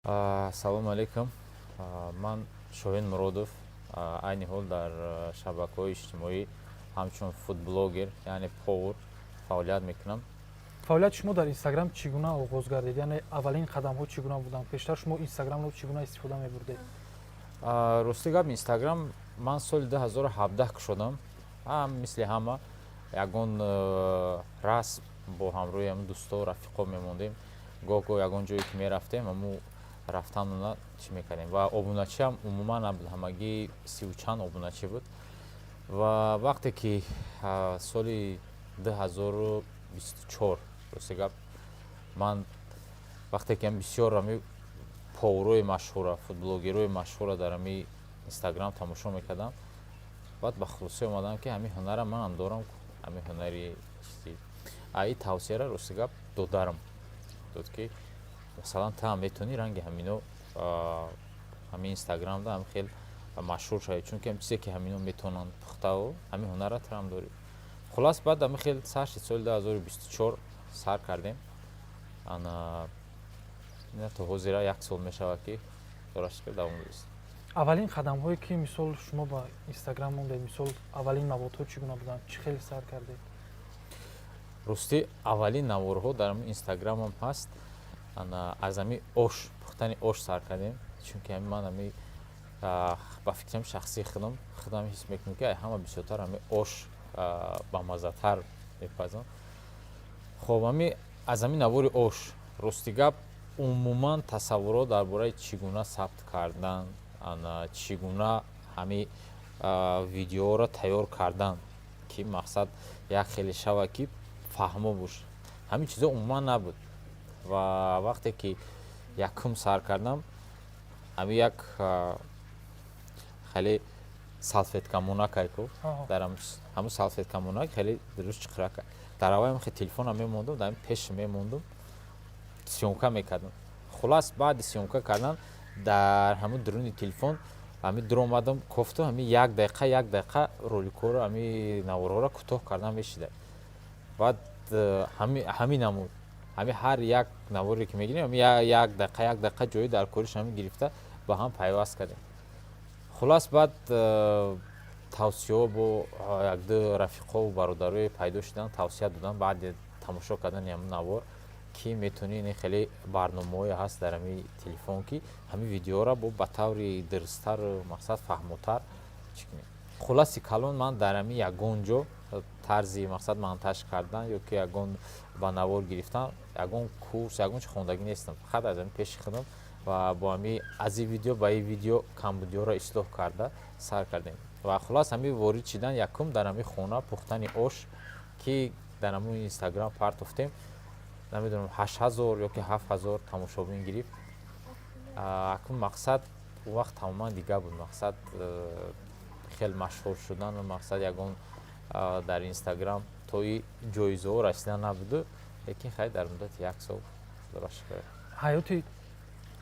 Салому алейкум. Ман Шоҳин Муродов, айни ҳол дар шабакаҳои иҷтимоӣ ҳамчун фудблогер, яъне повар, фаъолият мекунам. Фаъолияти шумо дар Инстаграм чӣ гуна оғоз гардид, яъне аввалин қадамҳо чӣ гуна буданд? Пештар шумо Инстаграмро чӣ гуна истифода мебурдед? Рости гап, Инстаграм ман соли 2017 кушодам. Ҳам мисли ҳама ягон расм бо ҳамроҳи ҳамн дӯсто, рафиқо мемондем. Гоҳ гоҳ ягон ҷое ки мерафтем, ҳаму рафтанона чӣ мекардем. Ва обуначиам умуман набуд, ҳамагӣ сиву чанд обуначӣ буд. Ва вақте ки соли 2024, рости гап, ман вақте ки бисёр ҳами поварҳои машҳура, фудблогерҳои машҳура дар ҳами Инстаграм тамошо мекардам, баъд ба хулосае омадам, ки ҳамин ҳунара манам дорам, ҳамин ҳунари чизи. Ин тавсияра, рости гап, додарам дод, ки масалан ту ҳам метавонӣ ранги ҳамино ҳамин Инстаграмда ҳам хел машҳур шавӣ, чунки ҳам чизе ки ҳамино метавонанд пухтаву, ҳамин ҳунара ту ҳам дорӣ. Хулас, баъд ҳамин хел сар шид. Соли 2024 сар кардем. Ана то ҳозира як сол мешавад, ки дорашка давом дост. Аввалин қадамҳое ки, мисол, шумо ба Инстаграм мондед, мисол, аввалин маводҳо чӣ гуна буданд, чӣ хеле сар кардед? Ростӣ, аввалин наворҳо дар Инстаграмам ҳаст. Аз ҳами ош, пухтани ош сар кардем, чунки ҳами ман ҳами ба фикрам шахсии худам ҳис мекунам, ки ҳама бисёртар ҳами ош бамаззатар мепазам. Хоб, ҳами аз ҳами навори ош, рости гап, умуман тасаввурот дар бораи чӣ гуна сабт кардан, чӣ гуна ҳами видеоро тайёр кардан, ки мақсад як хеле шавад, ки фаҳмо бошад, ҳамин чизо умуман набуд. Ва вақте ки якум сар кардам, ҳами як хеле салфеткамонакай ку, дар ҳамун салфеткамонак хеле дуруст чиқирака, дар аввал хе телефонам мемондум, дар пеш мемондум, съёмка мекардам. Хулас, баъди съёмка кардан дар ҳамун дуруни телефон ҳами дуромадам, кофту, ҳами як дақиқа, як дақиқа роликҳоро, ҳами наворҳоро кӯтоҳ кардан мешида. Баъд ҳамин намуд, ҳами ҳар як наворе ки мегирем, як дақиқа, як дақиқа ҷои дар кориш ҳами гирифта, ба ҳам пайваст кардем. Хулас, баъд тавсияҳо бо якду рафиқову бародарое пайдо шуданд, тавсия доданд баъди тамошо кардани ҳамун навор, ки метавонӣ, ин хеле барномаҳое ҳаст дар ҳамин телефон, ки ҳамин видеоро бо ба таври дурусттару мақсад фаҳмотар чӣ кунем. Хулоси калон, ман дар ҳамин ягон ҷо тарзи, мақсад, монтаж кардан ё ки ягон ба навор гирифтан, ягон курс, ягон чи хондагӣ нестам. Фақат аз ҳамин пеши худам ва бо ҳами аз ин видео ба ин видео камбудиҳоро ислоҳ карда сар кардем. Ва хулос, ҳамин ворид шидан якум дар ҳамин хона, пухтани ош, ки дар ҳамун Инстаграм партофтем, намедонам, 8000 ё ки 7000 тамошобин гирифт. Акун мақсад он вақт тамоман дигар буд. Мақсад хеле машҳур шудану мақсад ягон дар Инстаграм то и ҷоизаҳо расидан набуду, лекин хай, дар муддати як сол, худоро шукр.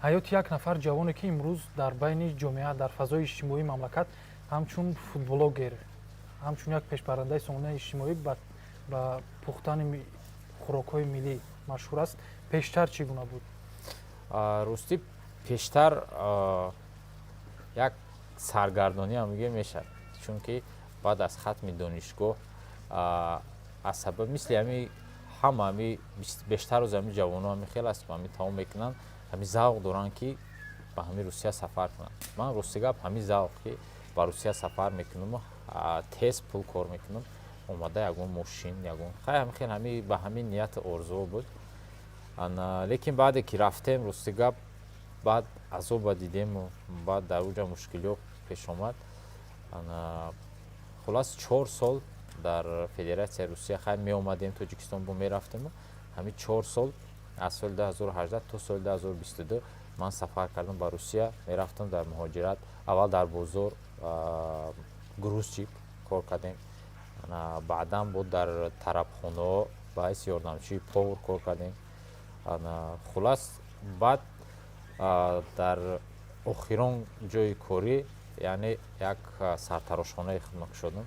Ҳаёти як нафар ҷавоне, ки имрӯз дар байни ҷомеа, дар фазои иҷтимоии мамлакат ҳамчун фудблогер, ҳамчун як пешбарандаи сомонаи иҷтимоӣ ба пухтани хӯрокҳои миллӣ машҳур аст, пештар чӣ гуна буд? Ростӣ, пештар як саргардонӣ ҳам мегӯем мешавад, чунки баъд аз хатми донишгоҳ, аз сабаб мисли ҳами ҳама, ҳами бештар аз ҳами ҷавонон ҳами хел аст, ҳами тамом мекунанд, ҳами завқ доранд, ки ба ҳами Русия сафар кунанд. Ман, рости гап, ҳами завқ, ки ба Русия сафар мекунаму тез пул кор мекунам, омада ягон мошин, ягон хай, ҳами хел, ҳами ба ҳамин нияту орзуо буд. Лекин баъде ки рафтем, рости гап, баъд азоба дидему, баъд дар уҷа мушкилиҳо пеш омад. Хулас, 4 сол дар Федератсияи Русия, хай, меомадем Тоҷикистон, бо мерафтему. Ҳамин 4 сол, аз соли 2018 то соли 2022, ман сафар кардам ба Русия, мерафтам дар муҳоҷират. Аввал дар бозор грузчик кор кардем, баъдан бо дар тарабхонаҳо ба ҳайси ёрдамчии повар кор кардем. Хулас, баъд дар охирон ҷои корӣ, яъне як сартарошхонаи хидмат шудам.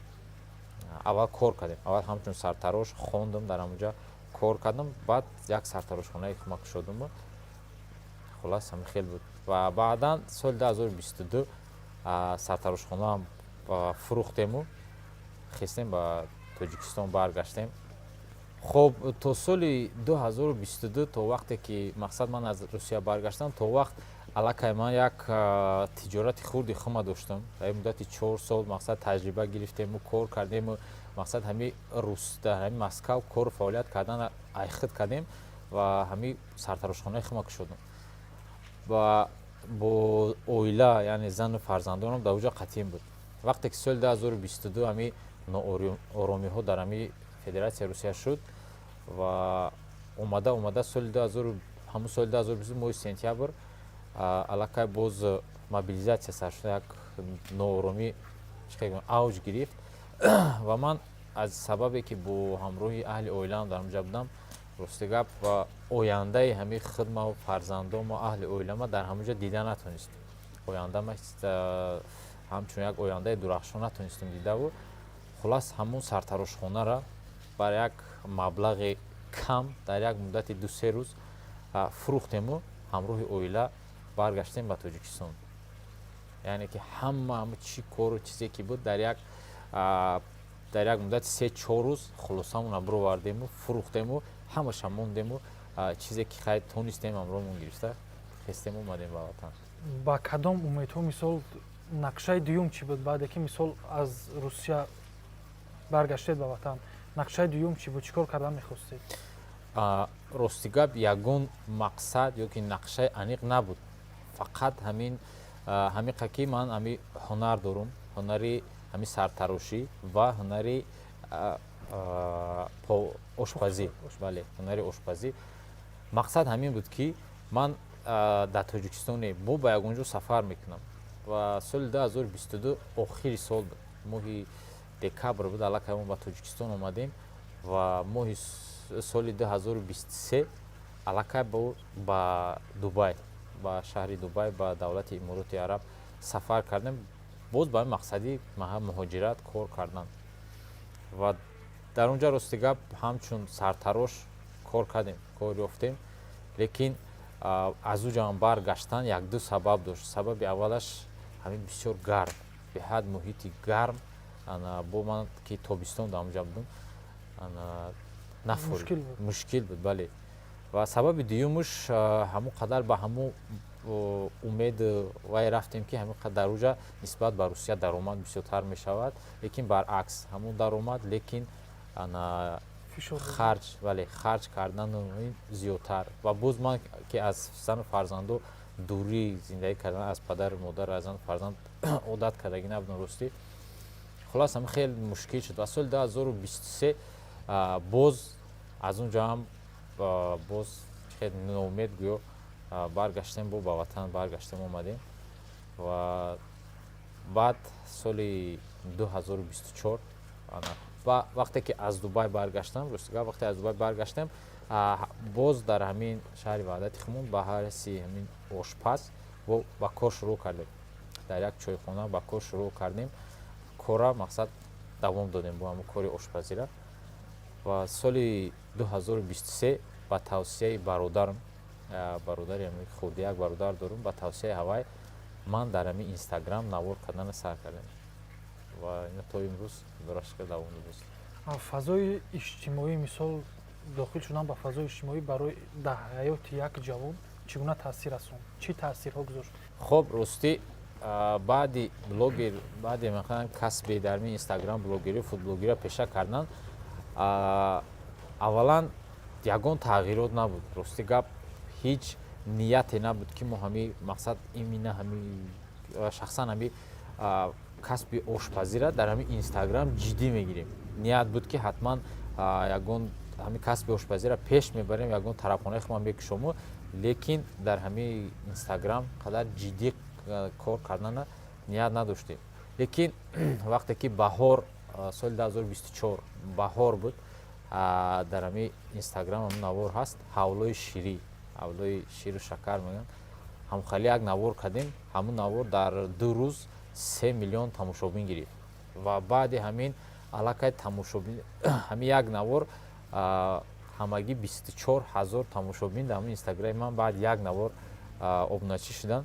Аввал кор кардем, аввал ҳамчун сартарош хондам, дар ҳамонҷа кор кардам, баъд як сартарошхонаи хидмат шудаму. Хулас, ҳами хел буд. Ва баъдан соли 2022 сартарошхонаам фурӯхтему хестем, ба Тоҷикистон баргаштем. Хоб, то соли 2022, то вақте ки, мақсад, ман аз Русия баргаштам, то вақт аллакай ман як тиҷорати хурди хума доштам. Дар муддати 4 сол, мақсад, таҷриба гирифтему кор кардему, мақсад, ҳами рус дар ҳами Москав кору фаъолият кардан айхид кардем ва ҳами сартарошхонаи хума кушодам ва бо оила, яъне зану фарзандонам дар оҷа қатъим буд. Вақте ки соли 2022 ҳами нооромиҳо дар ҳами Федератсияи Русия шуд ва омада омада соли 2000, ҳамун соли 2020, моҳи сентябр, аллакай боз мобилизатсия сар шуда, як нооромӣ авҷ гирифт ва ман аз сабабе ки бо ҳамроҳи аҳли оилаам дар онҷа будам, рости гап, ояндаи ҳамин хидмаву фарзандому аҳли оилама дар ҳамонҷа дида натонистем. Ояндама ҳамчун як ояндаи дурахшон натонистем дидаву, хулас, ҳамун сартарошхонара бар як маблағи кам дар як муддати 2-3 рӯз фурӯхтему ҳамроҳи оила баргаштем ба Тоҷикистон. Яъне ки ҳама чӣ кору чизе ки буд, дар як муддати 3-4 рӯз хулосамона бировардему, фурӯхтему, ҳамаша мондему, чизе ки хай тонистем, ҳамроҳмон гирифта хестем, омадем ба ватан. Ба кадом умедҳо, мисол, нақшаи дуюм чӣ буд? Баъде ки, мисол, аз Русия баргаштед ба ватан, нақшаи дуюм чӣ буд? Чӣ кор кардан мехостед? Рости гап, ягон мақсад ё ки нақшаи аниқ набуд. Фақат ҳамин ҳамиқа ки ман ҳами ҳунар дорум, ҳунари ҳами сартарошӣ ва ҳунари ошпазӣ, бале, ҳунари ошпазӣ. Мақсад ҳамин буд, ки ман дар Тоҷикистоне бо ба ягон ҷо сафар мекунам. Ва соли 2022 охири сол буд, моҳи декабр буд, аллакай мо ба Тоҷикистон омадем ва моҳи соли 2023 аллакай ба Дубай, ба шаҳри Дубай, ба давлати Имороти Араб сафар кардем, боз ба мақсади муҳоҷират, кор кардан. Ва дар он ҷа, рости гап, ҳамчун сартарош кор кардем, кор ёфтем, лекин аз ӯ ҷаам баргаштан як-ду сабаб дошт. Сабаби аввалаш ҳамин бисёр гарм, беҳад муҳити гарм. Бо ман ки тобистон дар онҷа будум, нафорид, мушкил буд, бале. Ва сабаби дуюмуш, ҳамон қадар ба ҳамун умед вай рафтем, ки ҳамин қадар дар уҷа нисбат ба Русия даромад бисёртар мешавад, лекин баръакс, ҳамун даромад, лекин харҷ, бале, харҷ кардан зиёдтар. Ва боз ман ки аз зану фарзандо дурӣ зиндагӣ кардан, аз падару модар, аз зану фарзанд одат кардагӣ набудам, ростӣ. Хулас, ҳамин хеле мушкил шуд ва соли 2023 боз аз он ҷо ҳам боз хеле ноумед гӯё баргаштем, бо ба ватан баргаштем, омадем. Ва баъд соли 2024, ва вақте ки аз Дубай баргаштам, ростига, вақте аз Дубай баргаштем, боз дар ҳамин шаҳри Ваҳдати хумон ба ҳайси ҳамин ошпаз ба кор шурӯъ кардем. Дар як чойхона ба кор шурӯъ кардем, кора, мақсад, давом додем бо ҳамин кори ошпазира. Ва соли 2023 ба тавсияи бародарам, бародари хурди, як бародар дорум, ба тавсияи ҳавай ман дар ҳамин Инстаграм навор кардана сар кардем ва ина то имрӯз дорашка давом додааст. Фазои иҷтимоӣ, мисол, дохил шудан ба фазои иҷтимоӣ барои дар ҳаёти як ҷавон чӣ гуна таъсир расонд? Чӣ таъсирҳо гузошт? Хоб, ростӣ, баъди блогер, баъди махалан касби дар ми Инстаграм блогерӣ, фудблогерия пеша кардан, аввалан ягон тағйирот набуд. Рости гап, ҳеҷ нияте набуд, ки мо ҳами, мақсад, имина ҳами шахсан ҳами касби ошпазира дар ҳами Инстаграм ҷиддӣ мегирем. Ният буд, ки ҳатман ягон ҳами касби ошпазира пеш мебарем, ягон тарабхонаи худман мекушому, лекин дар ҳами Инстаграм қадар ҷиддӣ кор кардана ният надоштем. Лекин вақте ки баҳор, соли 2024 баҳор буд, дар ҳами Инстаграм ҳам навор ҳаст, ҳавлои ширӣ, ҳавлои ширу шакар мегӯянд, ҳамхали як навор кардем. Ҳамун навор дар 2 рӯз 3 миллион тамошобин гирифт ва баъди ҳамин аллакай тамошобин, ҳамин як навор, ҳамагӣ 24 000 тамошобин дар ҳамин Инстаграми ман баъд як навор. Обуначӣ шудан.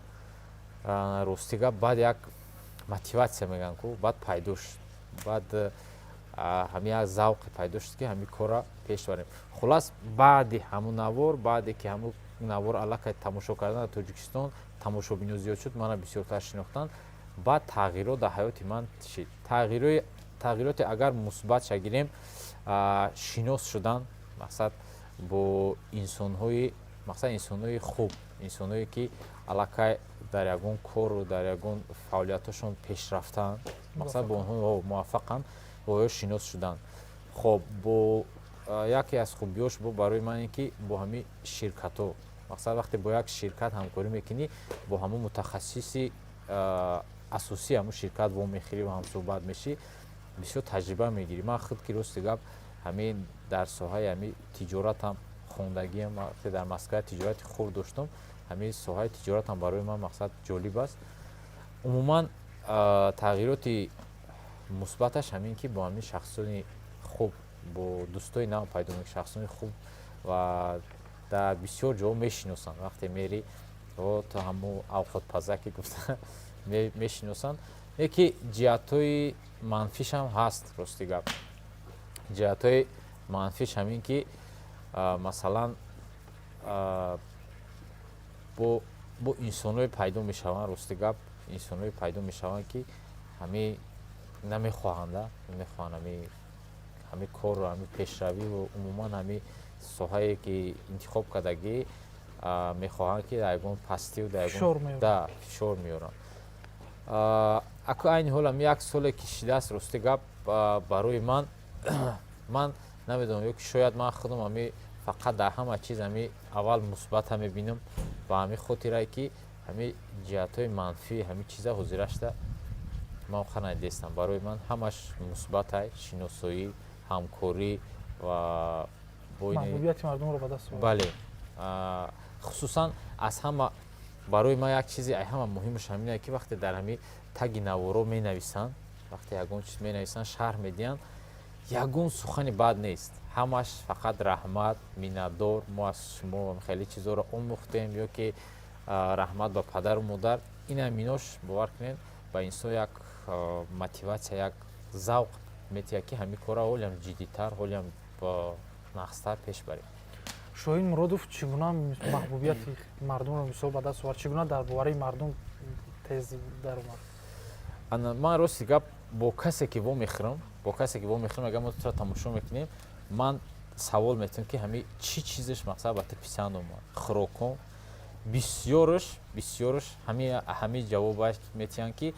Рости гап, баъд як мотиватсия мегӯянд ку, баъд пайдо шуд, баъд ҳами як завқе пайдо шуд, ки ҳамин корра пеш барем. Хулас, баъди ҳамун навор, баъде ки ҳамун навор аллакай тамошо кардан дар Тоҷикистон тамошобино зиёд шуд, мана бисёртар шинохтанд, баъд тағйирот дар ҳаёти ман шид. Тағйироте агар мусбатша гирем, шинос шудан, мақсад, бо инсонҳои, мақсад, инсонҳои хуб, инсонҳое ки аллакай дар ягон кору дар ягон фаъолиятҳошон пешрафтаанд, мақсад, бо онҳо муваффақанд, бо ё шинос шудан. Хоб, бо яке аз хубиёш бо барои ман ин ки бо ҳамин ширкатҳо, мақсад, вақте бо як ширкат ҳамкорӣ мекунӣ, бо ҳамон мутахассиси асосии ҳамон ширкат вомехӯрӣ ва ҳамсӯҳбат мешӣ, бисёр таҷриба мегирӣ. Ман худ ки, рости гап, ҳамин дар соҳаи ҳамин тиҷоратам хондагиам, вақте дар Москва тиҷорати хурд доштам, ҳамин соҳаи тиҷоратам барои ман, мақсад, ҷолиб аст. Умуман, тағйироти мусбаташ ҳамин ки бо ҳамин шахсони хуб, бо дӯстои нав пайдо мекунӣ, шахсони хуб, ва дар бисёр ҷоҳо мешиносанд. Вақте мери, то ҳамун авқотпаза ки гуфта мешиносанд. Яке ҷиҳатҳои манфишам ҳаст. Рости гап, ҷиҳатҳои манфиш ҳамин ки, масалан, бо инсонҳое пайдо мешаванд, рости гап, инсонҳое пайдо мешаванд, ки ҳамин намехоҳанда, намехоҳанд ҳамин корро, ҳамин пешравиву умуман ҳамин соҳае ки интихоб кардагӣ, мехоҳанд ки дар ягон пастию дар ягон да фишор меоранд. Аку айни ҳол ҳами як соле ки шидааст, рости гап, барои ман, ман намедонам, ё ки шояд ман худам ҳами фақат дар ҳама чиз ҳами аввал мусбата мебинам, ба ҳамин хотирае ки ҳамин ҷиҳатҳои манфии ҳамин чиза ҳозирашта ман ха надидестам. Барои ман ҳамаш мусбатай: шиносоӣ, ҳамкорӣ ва маҳбубияти мардумро ба даст. Бале, хусусан аз ҳама барои ман як чизи ай ҳама муҳимаш ҳамине ки вақте дар ҳамин таги наворо менависанд, вақте ягон чиз менависанд, шарҳ медиҳанд, ягон сухани бад нест, ҳамаш фақат раҳмат, миннатдор, мо аз шумо хеле чизҳоро омӯхтем, ё ки раҳмат ба падару модар. Инам инош, бовар кунед, ба инсон як мотиватсия, як завқ метиҳад, ки ҳамин корро ҳолиам ҷиддитар, ҳолиам нағзтар пеш барем. Шоҳин Муродов чӣ гуна маҳбубияти мардумро, мисол, ба даст овард? Чӣ гуна дар боварии мардум тез даромад? Ман, рости гап, бо касе ки вомехӯрам, агар мо туро тамошо мекунем, ман савол метавам, ки ҳамин чӣ чизеш, мақсад, ба ту писанд омад, хӯрокҳо. Бисёрш ҳамин ҷавобаш метиҳанд, ки,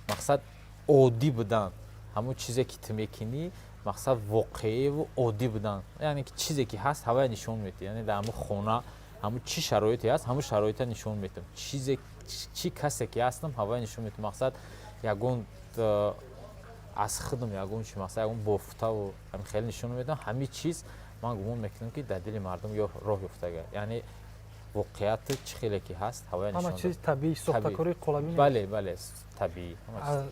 мақсад, оддӣ будан, ҳамон чизе ки ту мекунӣ, мақсад, воқеиву оддӣ будан, яъне ки чизе ки ҳаст, ҳавая нишон медиҳ, яъне дар ҳамун хона ҳамун чӣ шароите ҳаст, ҳамун шароита нишон медиҳам, чизе чӣ касе ки ҳастам, ҳавая нишон медиҳам. Мақсад, ягон аз худам ягон чи, мақсад, ягон бофтаву ҳамин хеле нишон медиҳам. Ҳамин чиз, ман гумон мекунам, ки дар дили мардум роҳ ёфтага, яъне воқеияти чӣ хеле ки ҳаст, ҳавая. Ҳама чиз табиӣ, сохтакории қолабӣ. Бале, табиӣ.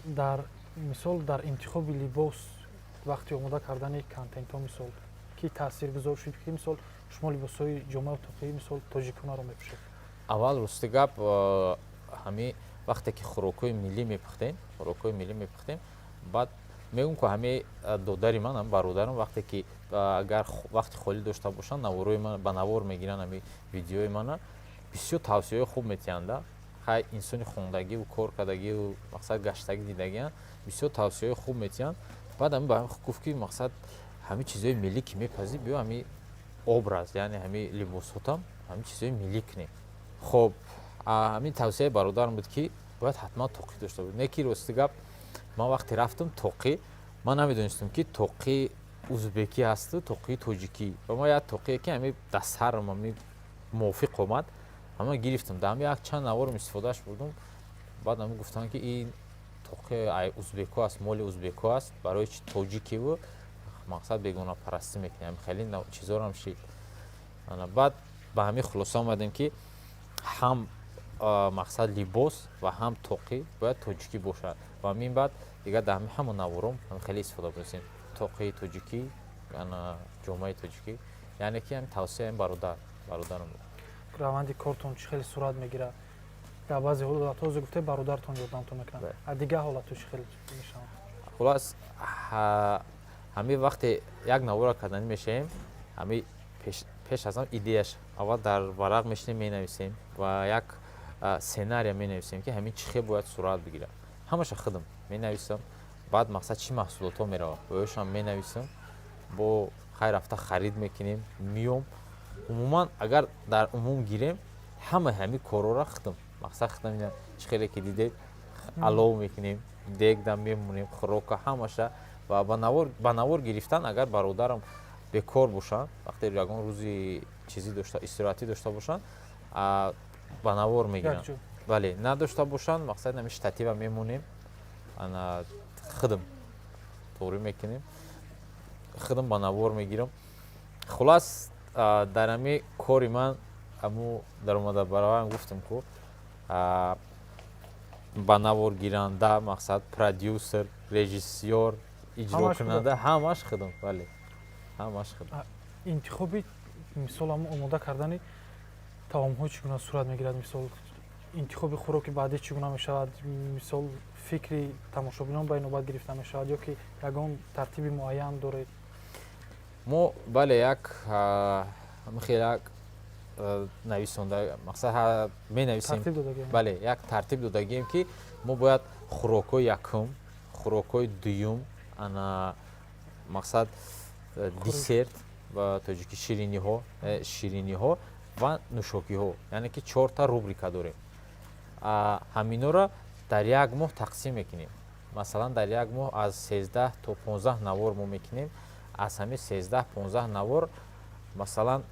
Дар мисол, дар интихоби либос, вақти омода кардани контентҳо, мисол, ки таъсиргузор шуд, ки, мисол, шумо либосҳои ҷомаи тоқӣ, мисол, тоҷиконаро мепӯшед? Аввал, рости гап, ҳамин вақте ки хӯрокҳои миллӣ мепухтем, баъд мегӯм ку, ҳамин додари ман, ҳам бародарам, вақте ки агар вақти холӣ дошта бошанд, наворои ман ба навор мегиранд, ҳамин видеои мана, бисёр тавсияҳои хуб метиҳанда. Хай, инсони хондагиву кор кардагиву, мақсад, гаштагӣ дидагианд, бисёр тавсияҳои хуб метиҳанд. Баъд ҳамин ба гуфт, ки, мақсад, ҳамин чизҳои миллӣ ки мепазӣ, биё ҳамин образ, яъне ҳамин либосҳотам ҳамин чизҳои миллӣ кунем. Хоб, ҳамин тавсияи бародарам буд, ки бояд ҳатман тоқӣ дошта бошӣ. Не ки, рости гап, ман вақте рафтам, тоқӣ ман намедонистам, ки тоқи узбекӣ ҳасту тоқии тоҷикӣ, ва ма як тоқие ки ҳамин дар сарам ҳамин мувофиқ омад, ҳама гирифтам, дар ҳамин як чанд наворам истифодааш бурдум. Баъд ҳамин гуфтанд, ки ин тоқи узбеко аст, моли узбеко аст, барои чи тоҷикиву, мақсад, бегонапарастӣ мекунӣ? Ҳамин хеле чизҳоро шид. Баъд ба ҳамин хулоса омадем, ки ҳам, мақсад, либос ва ҳам тоқӣ бояд тоҷикӣ бошад, ва мин баъд дигар дар ҳамин ҳамон навором ҳамин хеле истифода бурдем: тоқии тоҷикӣ, ҷомаи тоҷикӣ, яъне ки ҳамин тавсияи бародарам буд. Раванди кортон чӣ хеле сурат мегирад? Дар баъзе ҳолатҳо, ҳозир гуфте, бародаратон ёрдамтон мекунад, а дигар ҳолатҳо чӣ хеле мешаванд? Хулас, ҳамин вақте як навора карданӣ мешавем, ҳамин пеш аз ҳам идеяш аввал дар варақ мешинем, менависем ва як сценария менависем, ки ҳамин чӣ хел бояд сурат бигирад. Ҳамаша худам менависам. Баъд, мақсад, чӣ маҳсулотҳо меравад, оёшам менависам. Бо хайр рафта харид мекунем, миём. Умуман, агар дар умум гирем, ҳама ҳамин корҳоро худам, мақсад, худам. Чӣ хеле ки дидед, алов мекунем, дегда мемонем, хӯрока, ҳамаша. Ва ба навор гирифтан, агар бародарам бекор бошанд, вақте ягон рӯзи чизӣ дошта, истироҳатӣ дошта бошанд, ба навор мегиранд. Бале, надошта бошанд, мақсад, ҳамин штатива мемонем, ана худам торӣ мекунем, худам ба навор мегирам. Хулас, дар ҳами кори ман аму даромада бароям гуфтам ку ба наворгиранда, мақсад, продюсер, режиссёр, иҷрокунанда, ҳамаш худам. Бале, ҳамаш худам. Интихоби, мисол, ҳам омода кардани таомҳо чӣ гуна сурат мегирад? Мисол, интихоби хӯроки баъдӣ чӣ гуна мешавад? Мисол, фикри тамошобинон ба инобат гирифта мешавад ё ки ягон тартиби муайян доред? Мо, бале, як хеле як нависонда, мақсад, менависем. Бале, як тартиб додагием, ки мо бояд хӯрокҳои якум, хӯрокҳои дуюм, ана, мақсад, десерт, ба тоҷикӣ шириниҳо ва нӯшокиҳо, яъне ки чорта рубрика дорем. Ҳаминора дар як моҳ тақсим мекунем. Масалан, дар як моҳ аз 13 то 15 навор мо мекунем. Аз ҳамин 13-15 навор, масалан,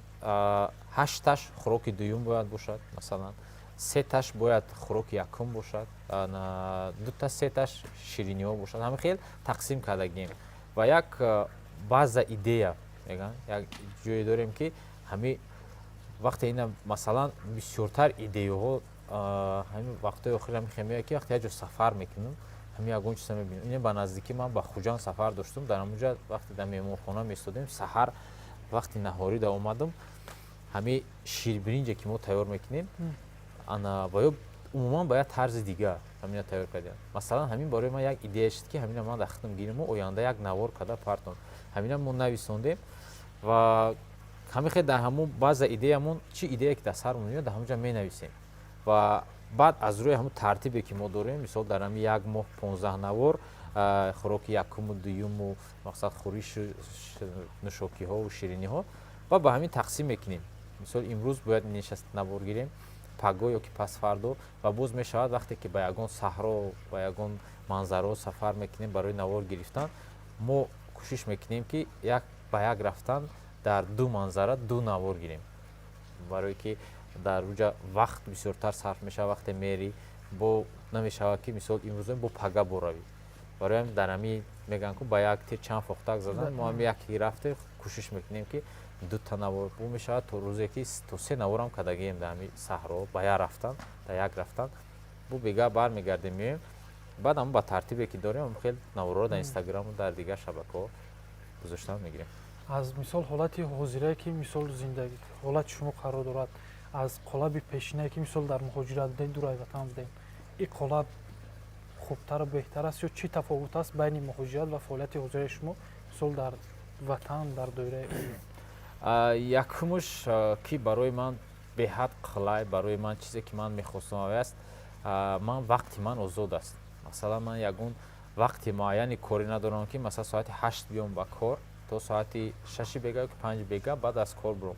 ҳашташ хӯроки дуюм бояд бошад, масалан, сеташ бояд хӯроки якум бошад, дута, сеташ шириниҳо бошад. Ҳамин хел тақсим кардагием. Ва як база идея мегӯянд, як ҷое дорем, ки ҳамин вақте ина, масалан, бисёртар идеяҳо ҳамин вақтҳои охир ҳамин хел меояд, ки вақте як ҷо сафар мекунам, ҳамин ягон чиза мебинам. Ина ба наздикӣ ман ба Хуҷанд сафар доштум. Дар ҳамонҷа вақте дар меҳмонхона местодем, саҳар вақти наҳорӣ да омадам, ҳамин ширбиринҷе ки мо тайёр мекунем, ана ва ё умуман ба як тарзи дигар ҳамина тайёр кардем. Масалан, ҳамин барои ман як идея шуд, ки ҳамина ман дар худам гириму оянда як навор карда партом. Ҳамина мо нависондем ва ҳамин хел дар ҳамун баъза идеямон, чӣ идея ки дар сармон меояд, дар ҳамонҷа менависем. Ва баъд аз рӯи ҳамун тартибе ки мо дорем, мисол, дар ҳамин як моҳ 15 навор, хӯроки якуму дуюму, мақсад, хӯришу нӯшокиҳову шириниҳо, ва ба ҳамин тақсим мекунем. Мисол, имрӯз бояд нишаст навор гирем, пагоҳ ё ки пасфардо. Ва боз мешавад, вақте ки ба ягон саҳро, ба ягон манзараҳо сафар мекунем барои навор гирифтан, мо кӯшиш мекунем, ки як ба як рафтан дар ду манзара ду навор гирем, барое ки дар уҷа вақт бисёртар сарф мешавад. Вақте мери, бо намешавад, ки, мисол, имрӯз бо пага боравӣ. Барои ҳамин дар ҳамин мегӯянд ку ба як тир чанд фохтак задан. Мо ҳами яке рафтем, кӯшиш мекунем, ки дута навор бу мешавад, то рӯзе ки то се наворам кардагием дар ҳами саҳро, ба як рафтан, дар як рафтан. Бу бега бармегардем, меоем. Баъд ҳамн ба тартибе ки дорем, хел наворҳоро дар Инстаграму дар дигар шабакаҳо гузоштан мегирем. Аз, мисол, ҳолати ҳозирае, ки, мисол, зиндагӣ, ҳолати шумо қарор дорад, аз қолаби пешинае, ки, мисол, дар муҳоҷират будем, дур аз ватан будем, ин қолаб хубтару беҳтар аст ё чӣ тафовут аст байни муҳоҷират ва фаъолияти ҳозираи шумо, мисол, дар ватан, дар доираи оила? Якумш, ки барои ман беҳад қулай, барои ман чизе ки ман мехостам аст, ман вақти ман озод аст. Масалан, ман ягон вақти муайяни корӣ надорам, ки, масалан, соати 8 биём ба кор, то соати 6-и бега ё 5 бега баъд аз кор буром.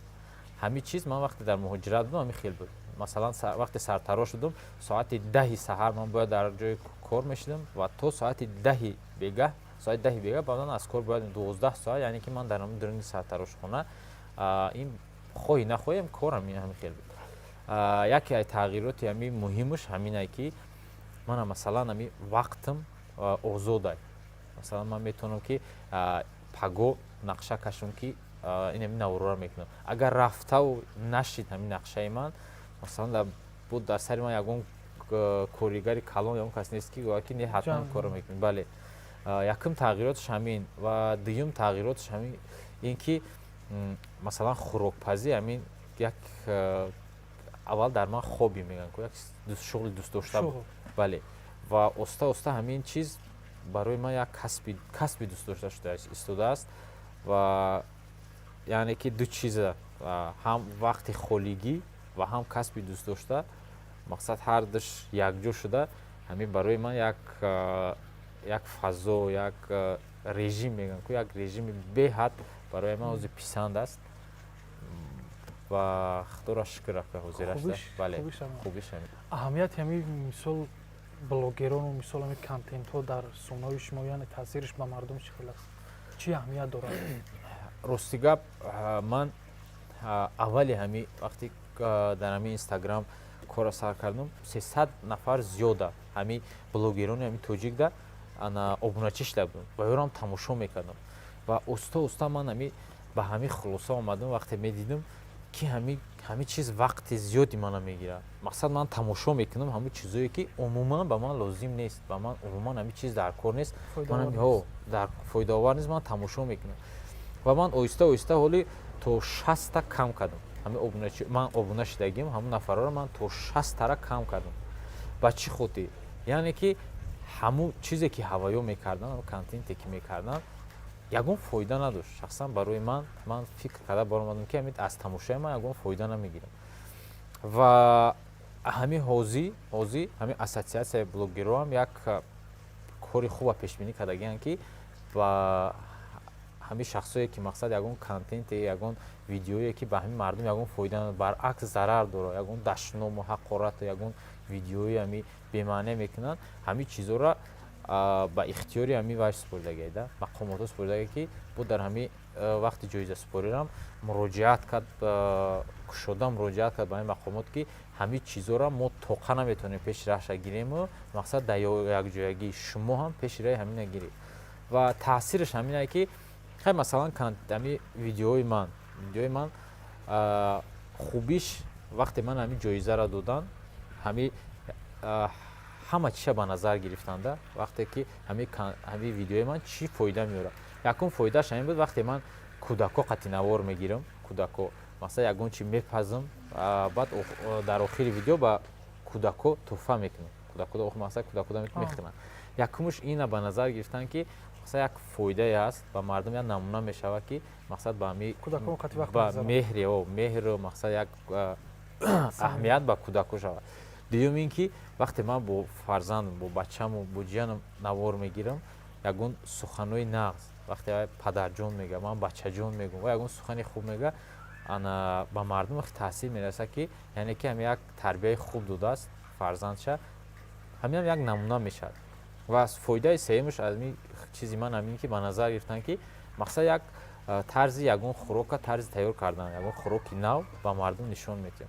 Ҳамин чиз ман вақте дар муҳоҷират будам, ҳамин хел буд. Масалан, вақте сартарош шудум, соати 10-и саҳар ман бояд дар ҷои кор мешудам ва то соати 10-и бегаҳ, соати 10-и бегаҳ баъдан аз кор бояд, 12 соат, яъне ки ман дар ҳамин дурунги сартарошхона, ин хоҳӣ нахоҳем, кор ҳамин хел буд. Яке аз тағйироти ҳамин муҳимаш ҳаминае, ки мана, масалан, ҳамин вақтам озодай. Масалан, ман метавонам, ки паго нақша кашам, ки ин ҳамин наворора мекунам. Агар рафтаву нашид ҳамин нақшаи ман, масалан, буд дар сари ман ягон коригари калон, ягон кас нест, ки гӯяд, ки не, ҳатман корро мекунӣ. Бале, якум тағйироташ ҳамин. Ва дуюм тағйироташ ҳамин ин ки, масалан, хӯрокпазӣ ҳамин як Аввал дар ман хобби мегӯянд, як шуғли дӯстдошта буд, бале. Ва оста оста ҳамин чиз барои ман як касби дӯстдошта шуда истодааст. Ва яъне ки ду чиза, ҳам вақти холигӣ ва ҳам касби дӯстдошта, мақсад, ҳар душ якҷо шуда, ҳамин барои ман як фазо, як режим мегӯям ку, як режими беҳад барои ман ҳозир писанд аст. Ва худоро шукр, ака, ҳозирашда, бале, хубиш ҳамин. Аҳамияти ҳамин, мисол, блогерону, мисол, ҳамин контентҳо дар сомонаҳои иҷтимоӣ, яъне таъсираш ба мардум чӣ хел аст, чӣ аҳамият дорад? Рости гап, ман аввали ҳами вақте дар ҳамин Инстаграм корро сар кардам, 300 нафар зиёда ҳами блогерони ҳами тоҷикда ана обуначӣ шуда будам ва ёрам тамошо мекардам. Ва оста оста ман ҳами ба ҳамин хулоса омадам, вақте медидам, ки ҳамин чиз вақти зиёди мана мегирад. Мақсад, ман тамошо мекунам ҳамун чизое, ки умуман ба ман лозим нест, ба ман умуман ҳамин чиз дар кор нест, дар фоидаовар нест, ман тамошо мекунам. Ва ман оҳиста оҳиста ҳоли то 60-та кам кардам. Ҳамин ман обуна шудагим, ҳамун нафарҳоро ман то 60-тара кам кардам. Ба чӣ хотир? Яъне ки ҳамун чизе, ки ҳаваё мекардам, контенте, ки мекардам, ягон фоида надошт шахсан барои ман. Ман фикр карда баромадам, ки ҳамин аз тамошои ман ягон фоида намегирам. Ва ҳамин ҳозир ҳамин ассотсиатсияи блогерҳоам як кори хуба пешбинӣ кардагианд, ки ба ҳамин шахсое, ки, мақсад, ягон контенте, ягон видеое, ки ба ҳамин мардум ягон фоида, баръакс, зарар дорад, ягон дашному ҳақорату ягон видеои ҳами бемаъне мекунанд, ҳамин чизҳоро ба ихтиёри ҳамин вай супоридагида, мақомотҳо супоридагӣ, ки бо дар ҳамин вақти ҷоизасупорирам муроҷиат кард, кушода муроҷиат кард ба ҳамин мақомот, ки ҳамин чизҳоро мо тоқа наметавонем пеши раҳша гирему, мақсад, дар якҷоягӣ шумо ҳам пеши раҳи ҳамина гиред. Ва таъсираш ҳаминае, ки хай, масалан, ҳамин видеои ман хубиш, вақте ман ҳамин ҷоизаро додан, ҳамин ҳама чиша ба назар гирифтанда, вақте ки ҳамин видеои ман чӣ фоида меорад. Якум фоидааш ҳамин буд: вақте ман кӯдако қатинавор мегирам, кӯдако, масалан, ягон чи мепазам, баъд дар охири видео ба кӯдако тӯҳфа мекунам, кӯдако, масалан, кӯдако мехӯранд. Якумш ина ба назар гирифтанд, ки мақсад, як фоидае ҳаст ба мардум, як намуна мешавад, ки, мақсад, ба ҳами ба меҳри меҳру, мақсад, як аҳамият ба кӯдако шавад. Дуюм ин ки вақте ман бо фарзандам, бо бачаму бо ҷиянам навор мегирам, ягон суханои нағз, вақте падарҷон мега, ман бачаҷон мегӯм ва ягон сухани хуб мега, ана ба мардум таъсир мерасад, ки яъне ки ҳами як тарбияи хуб додааст фарзандша, ҳаминам як намуна мешавад. Ва фоидаи сеюмаш аз ин чизи ман ҳамин, ки ба назар гирифтанд, ки, мақсад, як тарзи ягон хӯрока, тарзи тайёр кардан ягон хӯроки нав ба мардум нишон медиҳем.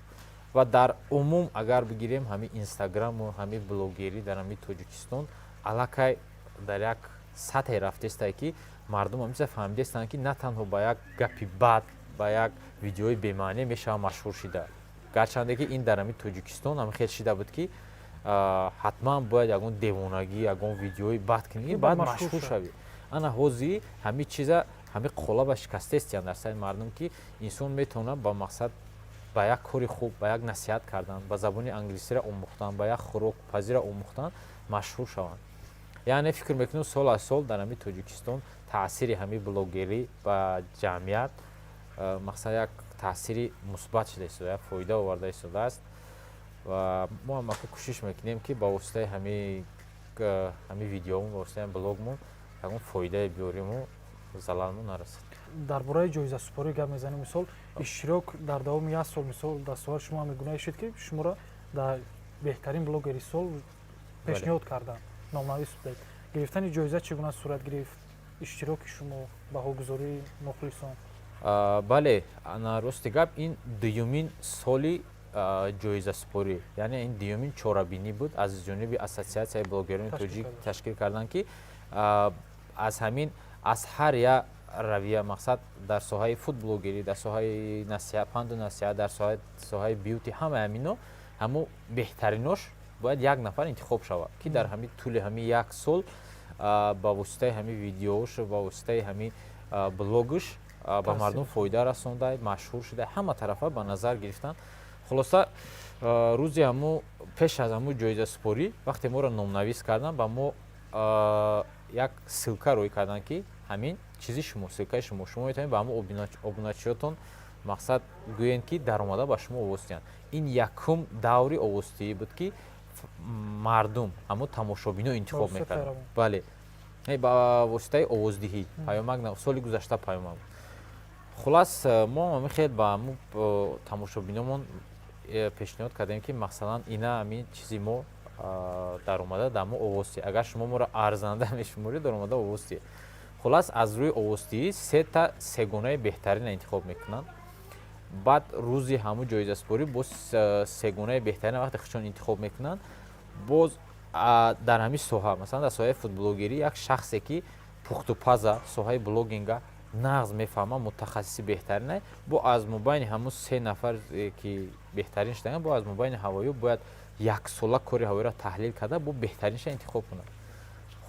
Ва дар умум агар бигирем, ҳамин Инстаграму ҳамин блогерӣ дар ҳамин Тоҷикистон аллакай дар як сатҳе рафтестае, ки мардум ҳамин фаҳмидестанд, ки на танҳо ба як гапи бад, ба як видеои бемаъне мешавад машҳур шида. Гарчанде ки ин дар ҳамин Тоҷикистон ҳам хел шида буд, ки ҳатман бояд ягон девонагӣ, ягон видеои бад кунӣ, баъд машҳур шавӣ. Ана ҳозир ҳамин чиза, ҳамин қолаба шикастаестиянд дар сари мардум, ки инсон метавонад ба мақсад, ба як кори хуб, ба як насиҳат кардан, ба забони англисиро омӯхтан, ба як хӯрокпазиро омӯхтан машҳур шаванд. Яъне фикр мекунем, сол аз сол дар ҳамин Тоҷикистон таъсири ҳамин блогерӣ ба ҷамъият, мақсад, як таъсири мусбат шуда истода, як фоида оварда истодааст. Ва мо ҳам ака кӯшиш мекунем, ки ба воситаи ҳамин видеомон, ба воситаи блогмон ягон фоидае биёриму залалмон нарасад. Дар бораи ҷоизасупорӣ гап мезанем. Мисол, иштирок дар давоми як сол, мисол, дастоварди шумо ҳамин гуна шуд, ки шуморо дар беҳтарин блогери сол пешниҳод карданд, номнавис будед. Гирифтани ҷоиза чӣ гуна сурат гирифт, иштироки шумо, баҳогузории мухлисон? Бале, ана рости гап, ин дуюмин соли ҷоизасупорӣ, яъне ин дуюмин чорабинӣ буд, аз ҷониби Ассотсиатсияи блогерони тоҷик ташкил карданд, ки аз ҳамин, аз ҳар як равия, мақсад, дар соҳаи фудблогерӣ, дар соҳаи насиҳат, панду насиҳат, дар соҳаи бьюти, ҳамаи ҳамино, ҳамо беҳтаринош бояд як нафар интихоб шавад, ки дар ҳамин тӯли ҳамин як сол ба воситаи ҳамин видеош, ба воситаи ҳамин блогш ба мардум фоида расонда, машҳур шуда, ҳама тарафа ба назар гирифтанд. Хулоса. Хулоса, рӯзи ҳаму, пеш аз ҳаму ҷоизасупорӣ, вақте моро номнавис кардан, ба мо як ссылка рӯй карданд, ки ҳамин чизи шумо, ссылкаи шумо, шумо метавонед ба ҳамун обуначиётон, мақсад, гӯем, ки даромада ба шумо овоз диҳанд. Ин якум даври овоздиҳӣ буд, ки мардум, ҳамун тамошобино интихоб мекарданд. Бале, ба воситаи овоздиҳӣ, паёмак. Соли гузашта паёмак. Хулас, мо ҳамин хел ба ҳамун тамошобиномон пешниҳод кардем, ки масалан, ина ҳамин чизи мо, даромада дар мо овоз диҳед, агар шумо моро арзанда мешуморед, даромада овоз диҳед. Хулас, аз рӯи овоздиҳӣ сета сегонаи беҳтарина интихоб мекунанд. Баъд рӯзи ҳамун ҷоизасупорӣ боз сегонаи беҳтарина вақте худшон интихоб мекунанд, боз дар ҳамин соҳа, масалан, дар соҳаи фудблогерӣ, як шахсе, ки пухтупаза, соҳаи блогинга нағз мефаҳмад, мутахассиси беҳтарина, бо аз мобайни ҳамун се нафар, ки беҳтарин шудаган, бо аз мобайни ҳавоё бояд яксола кори ҳавоиро таҳлил карда, бо беҳтаринша интихоб кунад.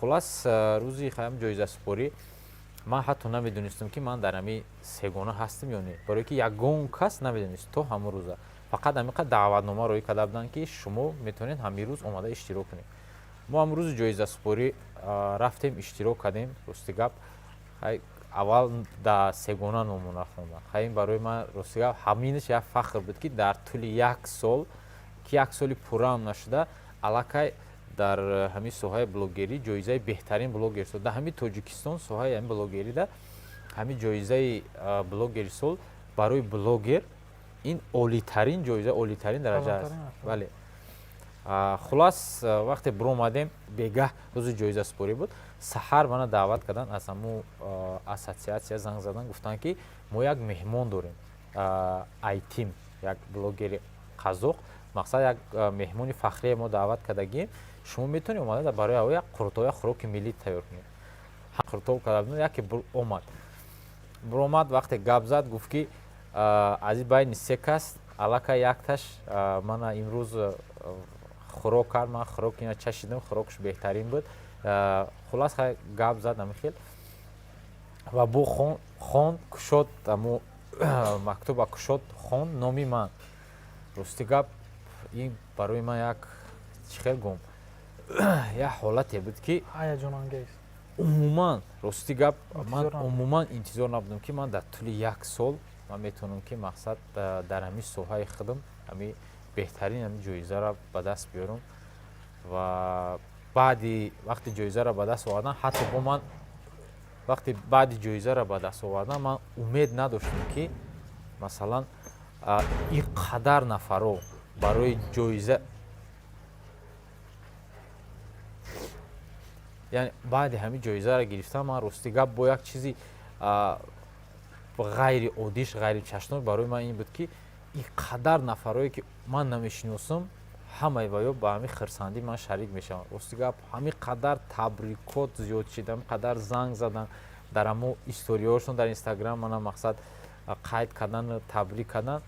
Хулас, рӯзи ҳам ҷоизасупорӣ ман ҳатто намедонистам, ки ман дар ҳамин сегона ҳастам ё не, барое ки ягон кас намедонист то ҳамон рӯза. Фақат ҳамин қадр даъватнома роӣ карда буданд, ки шумо метавонед ҳамин рӯз омада иштирок кунед. Мо ҳам рӯзи ҷоизасупорӣ рафтем, иштирок кардем. Рости гап, аввал дар сегона номуна хондам. Хай, ин барои ман, рости гап, ҳаминаш як фахр буд, ки дар тӯли як сол, ки як соли пурраам нашуда, аллакай дар ҳамин соҳаи блогерӣ ҷоизаи беҳтарин блогери сол дар ҳамин Тоҷикистон, соҳаи ҳамин блогерида ҳамин ҷоизаи блогери сол барои блогер ин олитарин ҷоиза, олитарин дараҷа аст. Бале. Хулас, вақте биромадем, бегаҳ рӯзи ҷоизасупорӣ буд, саҳар мана даъват карданд, аз ҳамун ассотсиатсия занг задан, гуфтанд, ки мо як меҳмон дорем, Айтим, як блогери қазоқ, мақсад, як меҳмони фахрие мо даъват кардагием, шумо метавонед омада барои ҳаво як қурутоб, як хӯроки миллӣ тайёр кунед. Қурутоб карда будем, яке омад, биромад, вақте гап зад, гуфт, ки аз ин байни се кас аллакай якташ мана имрӯз хӯрок кард, ман хӯрок ина чашидам, хӯрокаш беҳтарин буд. Хулас, хай, гап зад ҳамин хел ва бо хон кушод, аму мактуба кушод, хон, номи ман. Рости гап, ин барои ман як, чӣ хел гум, як ҳолате буд, ки ҳаяҷонангез. Умуман, рости гап, ман умуман интизор набудам, ки ман дар тӯли як сол ман метавонам, ки, мақсад, дар ҳамин соҳаи худам ҳамин беҳтарин ҳамин ҷоизаро ба даст биёрам. Ва баъди вақти ҷоизаро ба даст овардан, ҳатто бо ман вақте баъди ҷоизаро ба даст овардан, ман умед надоштам, ки масалан, ин қадар нафаро барои ҷоиза, яъне баъди ҳамин ҷоизаро гирифтан, ман, рости гап, бо як чизи ғайриоддиш, ғайричашнок барои ман ин буд, ки ин қадар нафарое, ки ман намешиносам, ҳамаи ваё ба ҳамин хирсандӣ ман шарик мешаванд. Рости гап, ҳамин қадар табрикот зиёд шид, ҳамин қадар занг задан, дар ҳамо историҳошон дар Инстаграм мана, мақсад, қайд кардан, табрик кардан.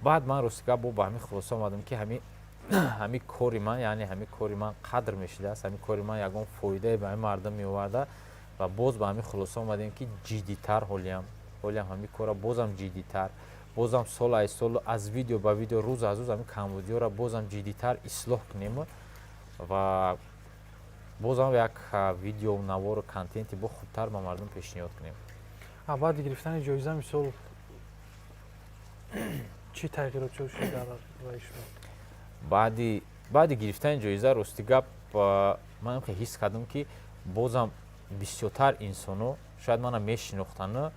Баъд ман, рости гап, бо ба ҳамин хулоса омадам, ки ҳамин кори ман, яъне ҳамин кори ман қадр мешудааст, ҳамин кори ман ягон фоидае ба ҳамин мардум меоварда. Ва боз ба ҳамин хулоса омадем, ки ҷиддитар, ҳолиам ҳамин корро бозам ҷиддитар, бозам сол аз сол, аз видео ба видео, рӯз аз рӯз ҳамин камбудиҳоро бозам ҷиддитар ислоҳ кунем ва бозам як видео, навору контенти бо хубтар ба мардум пешниҳод кунем. Баъди гирифтани ҷоиза, мисол, чӣ тағйирот шуд дар рои шумо? Баъди гирифтани ҷоиза, рости гап, ман ҳис кардам, ки бозам бисёртар инсоно шояд мана мешинохтанд,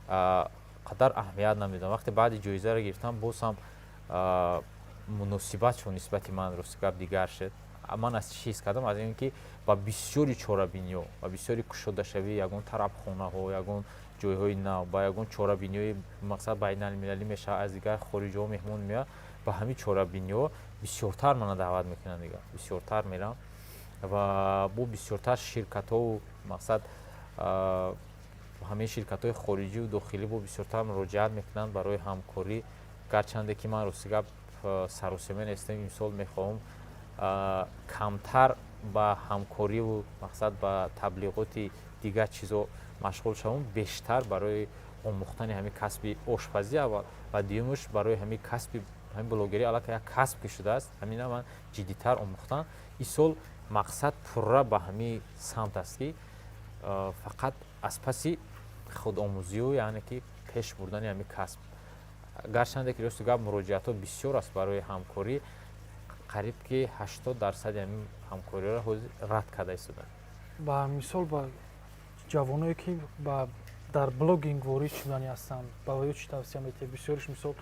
қадар аҳамият намедодам. Вақте баъди ҷоизаро гирифтам, боз ҳам муносибатшон нисбати ман, рости гап, дигар шуд. Ман аз чӣ ҳис кардам? Аз ин ки ба бисёри чорабиниҳо, ба бисёри кушодашавии ягон тарабхонаҳо, ягон ҷойҳои нав, ба ягон чорабиниҳои, мақсад, байналмилалӣ мешавад, аз дигар хориҷиҳо меҳмон меояд, ба ҳамин чорабиниҳо бисёртар мана даъват мекунанд, дигар бисёртар мерам ва бо бисёртар ширкатҳову, мақсад, ҳамаи ширкатҳои хориҷиву дохилӣ бо бисёртар муроҷиат мекунанд барои ҳамкорӣ. Гарчанде ки ман, рости гап, саросема нестам, имсол мехоҳам камтар ба ҳамкориву, мақсад, ба таблиғоти дигар чизо машғул шавам, бештар барои Омӯхтани ҳамин касби ошпазӣ аввал ва дуюмаш барои ҳамин касби ҳамин блогерӣ, аллакай як касб ки шудааст, ҳамина ман ҷиддитар омӯхтан. Ин сол мақсад пурра ба ҳамин самт аст, ки фақат аз паси худомӯзию, яъне ки пеш бурдани ҳамин касб. Гарчанде ки, рости гап, муроҷиатҳо бисёр аст барои ҳамкорӣ, қариб ки 80% ҳамин ҳамкориҳоро ҳозир рад карда истоданд. Ба мисол, ба ҷавоное, ки ба дар блогинг ворид шудани ҳастанд, ба ё чӣ тавсия метиҳед? Бисёриш, мисол,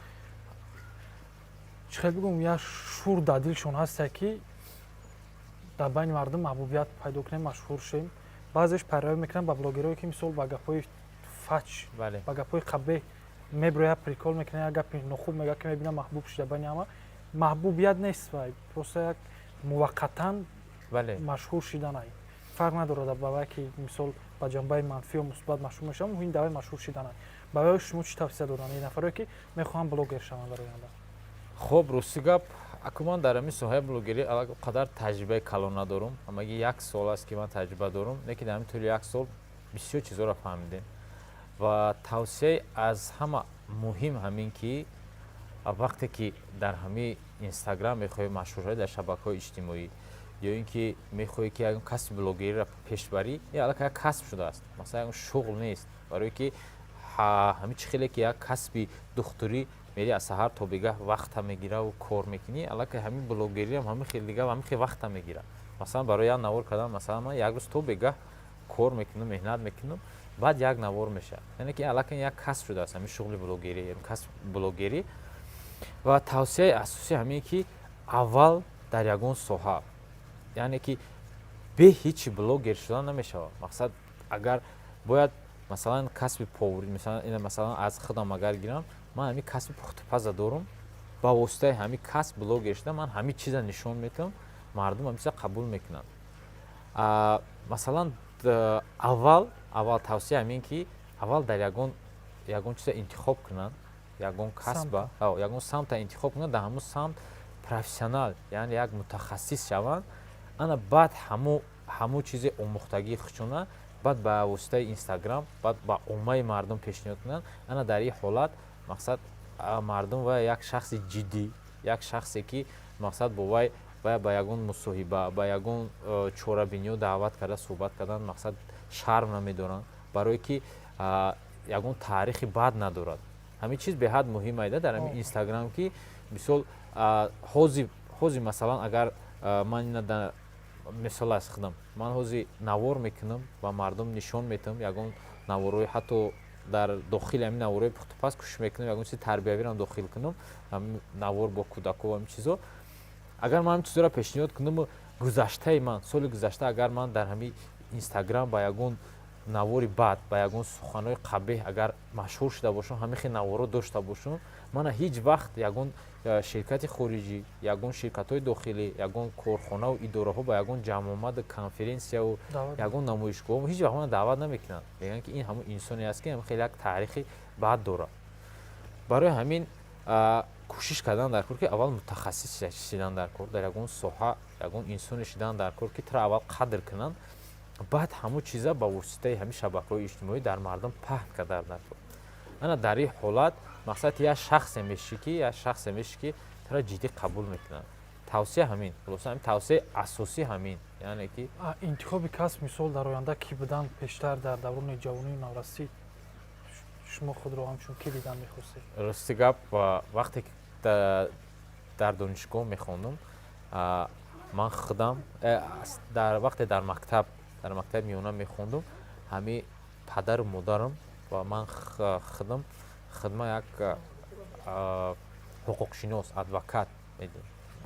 чӣ хел бигӯм, як шур дар дилшон ҳаста, ки дар байни мардум маҳбубият пайдо кунем, машҳур шем. Баъзеш пайравӣ мекунанд ба блогерое, ки, мисол, ба гапҳои фач, ба гапҳои қабеҳ меброяд, прикол мекунад, як гапи нохуб мега, ки мебинам, маҳбуб шуда байни ҳама. Маҳбубият нест вай, просто як муваққатан машҳур шиданай. Фарқ надорад ба вай, ки, мисол, ба ҷанбаи манфӣ ё мусбат машҳур мешаванд, муҳим давай машҳур шиданай. Ба вай шумо чӣ тавсия доданд, ин нафарое, ки мехоҳанд блогер шаванд дар оянда? Хуб, рости гап, аку ман дар ҳамин соҳаи блогерӣ қадар таҷрибаи калон надорум. Ҳамагӣ як сол аст, ки ман таҷриба дорум, лекин дар ҳамин тӯли як сол бисёр чизҳоро фаҳмидем. Ва тавсияи аз ҳама муҳим ҳамин ки, вақте ки дар ҳамин Инстаграм мехоҳӣ машҳур шавӣ, дар шабакаҳои иҷтимоӣ, ё ин ки мехоҳӣ, ки ягон касби блогериро пеш барӣ, ин аллакай як касб шудааст, масалан, ягон шуғл нест. Барое ки ҳамин чӣ хеле ки як касби духтурӣ мери, аз саҳар то бегаҳ вақта мегираву кор мекунӣ, аллакай ҳамин блогериам ҳамин хел дига ҳамин хел вақта мегирад. Масалан, барои як навор кардан, масалан, ман як рӯз то бегаҳ кор мекунам, меҳнат мекунам, баъд як навор мешавад. Яъне ки аллакай як касб шудааст ҳамин шуғли блогерӣ, касб блогерӣ. Ва тавсияи асосӣ ҳамин ки аввал дар ягон соҳа, яъне ки бе ҳичи блогер шудан намешавад. Мақсад, агар бояд, масалан, касби поварӣ, масалан, аз худам агар гирам, ман ҳамин касби пухтупаза дорум. Ба воситаи ҳамин касб блогер шуда, ман ҳамин чиза нишон метавам, мардум ҳамин чиза қабул мекунанд. Масалан, аввал тавсия ҳамин ки аввал дар ягон чиза интихоб кунанд, ягон касба, ягон самта интихоб кунанд, дар ҳамун самт профессионал, яъне як мутахассис шаванд. Ана баъд ҳамун чизи омӯхтагии худшона баъд ба воситаи Инстаграм баъд ба оммаи мардум пешниҳод кунанд. Ана дар ин ҳолат, мақсад, мардум ва як шахси ҷиддӣ, як шахсе, ки, мақсад, бо вай ба ягон мусоҳиба, ба ягон чорабиниҳо даъват карда, суҳбат кардан, мақсад, шарм намедоранд, барое ки ягон таърихи бад надорад. Ҳамин чиз беҳад муҳим айда дар ҳамин Инстаграм, ки мисол, ҳози, масалан, агар ман ина мисол аз худам, ман ҳози навор мекунам, ба мардум нишон метавам ягон наворҳои, ҳатто дар дохили ҳамин наворҳои пухтупаз кӯшиш мекунам ягон чизи тарбиявиро дохил кунам, навор бо кӯдако, ҳамин чизо. Агар ман ҳамин чизоро пешниҳод кунаму гузаштаи ман, соли гузашта, агар ман дар ҳамин Инстаграм ба ягон навори бад, ба ягон суханҳои қабеҳ агар машҳур шуда бошам, ҳамин хел наворҳо дошта бошам, мана ҳеҷ вақт ягон ширкати хориҷӣ, ягон ширкатҳои дохилӣ, ягон корхонаву идораҳо ба ягон ҷамъомаду конференсияву ягон намоишгоҳ ҳеҷ вақт мана даъват намекунанд. Мегӯянд, ки ин ҳамун инсоне аст, ки хеле як таърихи бад дорад. Барои ҳамин кӯшиш кардан дар кор, ки аввал мутахассис шидан дар кор, дар ягон соҳа ягон инсоне шидан дар кор, ки туро аввал қадр кунанд, баъд ҳамун чиза ба воситаи ҳамин шабакаҳои иҷтимоӣ дар мардум паҳн кардан дар кор. Ана дар ин ҳолат, мақсад, як шахсе мешӣ, ки туро ҷиддӣ қабул мекунанд. Тавсия ҳамин, хулоса, ҳамин тавсияи асосӣ ҳамин, яъне ки Интихоби касб, мисол, дар оянда кӣ будан? Пештар, дар даврони ҷавонию наврасӣ, шумо худро ҳамчун кӣ дидан мехостед? Рости гап, вақте ки дар донишгоҳ мехондум, ман худам дар вақте дар мактаби миёна мехондум, ҳамин падару модарам ва ман худам хидма як ҳуқуқшинос, адвокат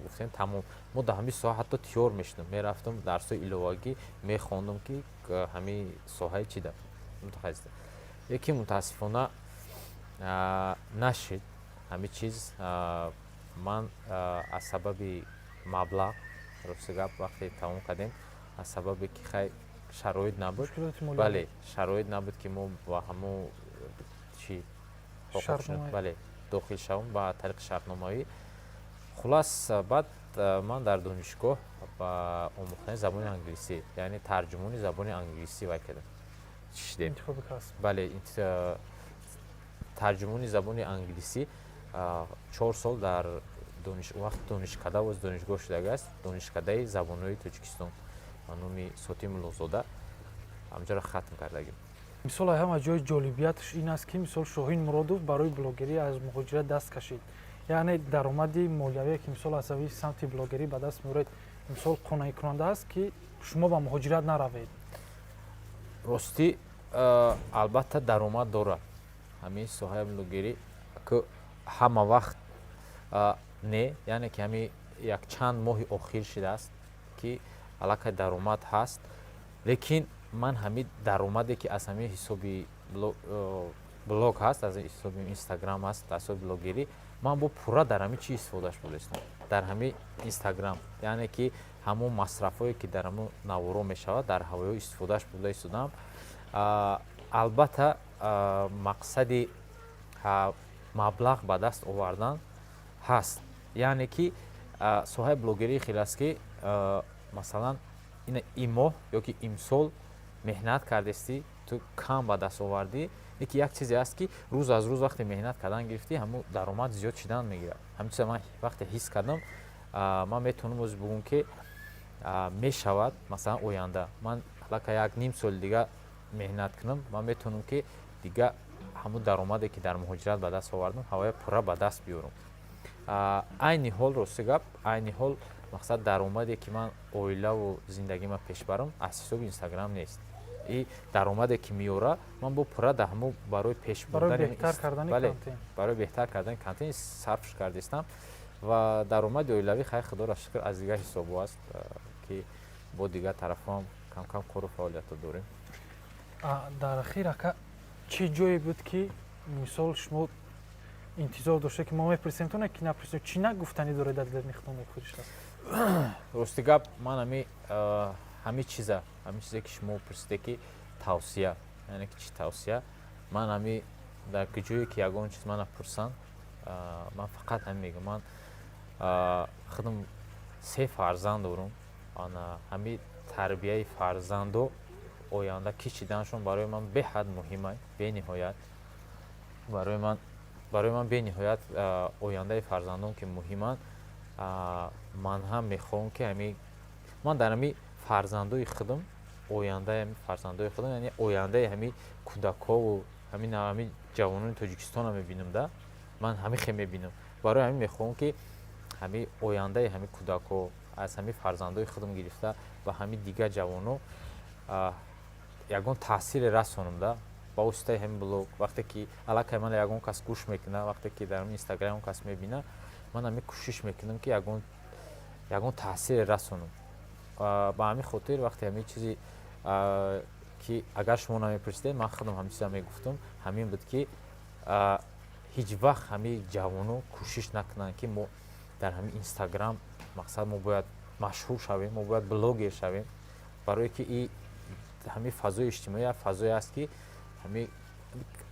гуфтем, тамом. Мо дар ҳамин соҳа ҳатто тиёр мешудам, мерафтам, дарсҳои иловагӣ мехондум, ки ҳамин соҳаи чида мутахассис. Лекин мутаассифона нашид ҳамин чиз. Ман аз сабаби маблағ, рости гап, вақте тамом кардем, аз сабабе ки хай шароит набуд, бале, шароит набуд, ки мо ба ҳамун чи, бале, дохил шавем ба тариқи шартномавӣ. Хулас, баъд ман дар донишгоҳ ба омӯхтани забони англисӣ, яъне тарҷумони забони англисӣ вай кардам, шидем, бале. Тарҷумони забони англисӣ 4 сол дар вақт донишкада, боз донишгоҳ шудагааст, Донишкадаи забонҳои Тоҷикистон ба номи Сотим Муллозода, ҳамҷоро хатм кардагим. Мисол, ҳама ҷои ҷолибиятш ин аст, ки мисол Шоҳин Муродов барои блогерӣ аз муҳоҷират даст кашид. Яъне даромади молиявие, ки мисол аз ави самти блогерӣ ба даст меоред, мисол қонеъкунанда аст, ки шумо ба муҳоҷират наравед? Ростӣ, албатта, даромад дорад ҳамин соҳаи блогерӣ, ки ҳама вақт не, яъне ки ҳамин якчанд моҳи охир шудааст, ки аллакай даромад ҳаст. Лекин ман ҳамин даромаде, ки аз ҳамин ҳисоби блог ҳаст, аз ҳисоби Инстаграм ҳаст, аз ҳисоби блогерӣ, ман бо пурра дар ҳамин чи истифодаш бурдастам, дар ҳамин Инстаграм. Яъне ки ҳамон масрафҳое, ки дар ҳамон наворо мешавад, дар ҳавоё истифодааш бурда истодам. Албатта, мақсади маблағ ба даст овардан ҳаст. Яъне ки соҳаи блогерӣ хел аст, ки масалан, ин моҳ ё ки имсол меҳнат кардестӣ, ту кам ба даст овардӣ, лекин як чизе аст, ки рӯз аз рӯз вақте меҳнат кардан гирифтӣ, ҳамун даромад зиёд шидан мегирад. Ҳамин чиза ман вақте ҳис кардам, ман метавонам оз бугӯм, ки мешавад, масалан, оянда ман аллакай як ним соли дига меҳнат кунам, ман метавонам, ки дига ҳамун даромаде, ки дар муҳоҷират ба даст овардам, ҳавоя пурра ба даст биёрам. Айни ҳол, рости гап, айни ҳол мақсад даромаде, ки ман оилаву зиндагима пеш барам, аз ҳисоби Инстаграм нест. И даромаде, ки меёра, ман бо пурра дар ҳамун барои пеш бурдани, барои беҳтар кардани контент сарфш кардистам. Ва даромади оилавӣ, хай, худоро шукр, аз дигар ҳисобҳо аст, ки бо дигар тарафҳоам камкам кору фаъолиятро дорем. Дар ахир, ака, чӣ ҷое буд, ки мисол шумо интизор доште, ки мо мепурсем, то не ки напурсем, чӣ нагуфтанӣ доред, дар дили худтон мепурсида? Рости гап, ман ҳами чизе, ки шумо пурсиде, ки тавсия, яъне ки чӣ тавсия, ман ҳами дар ҷое, ки ягон чиз мана пурсанд, ман фақат ҳамин мегӯям: ман худам се фарзанд дорум. Ана ҳами тарбияи фарзандо, оянда кишиданашон барои ман беҳад муҳима, бениҳоят барои ман бениҳоят ояндаи фарзандон ки муҳиманд. Ман ҳам мехоҳам, ки ҳами ман дар ҳами фарзандои худам, ояндаи ҳами фарзандои худам, яъне ояндаи ҳами кӯдакҳову ҳамин ҷавонони Тоҷикистонро мебинам да, ман ҳами хел мебинам. Барои ҳамин мехоҳам, ки ҳами ояндаи ҳами кӯдакҳо, аз ҳами фарзандои худам гирифта ба ҳами дигар ҷавоно ягон таъсире расонам да ба воситаи ҳамин блог. Вақте ки аллакай мана ягон кас гӯш мекунад, вақте ки дар Инстаграм ягон кас мебинад, ман ҳами кӯшиш мекунам, ки ягон таъсире расонам. Ба ҳамин хотир, вақте ҳамин чизи, ки агар шумо намепурсидед, ман худам ҳамин чиза мегуфтам, ҳамин буд, ки ҳеҷ вақт ҳамин ҷавоно кӯшиш накунанд, ки мо дар ҳамин Инстаграм, мақсад, мо бояд машҳур шавем, мо бояд блогер шавем, барое ки и ҳамин фазои иҷтимоӣ як фазое аст, ки ҳамин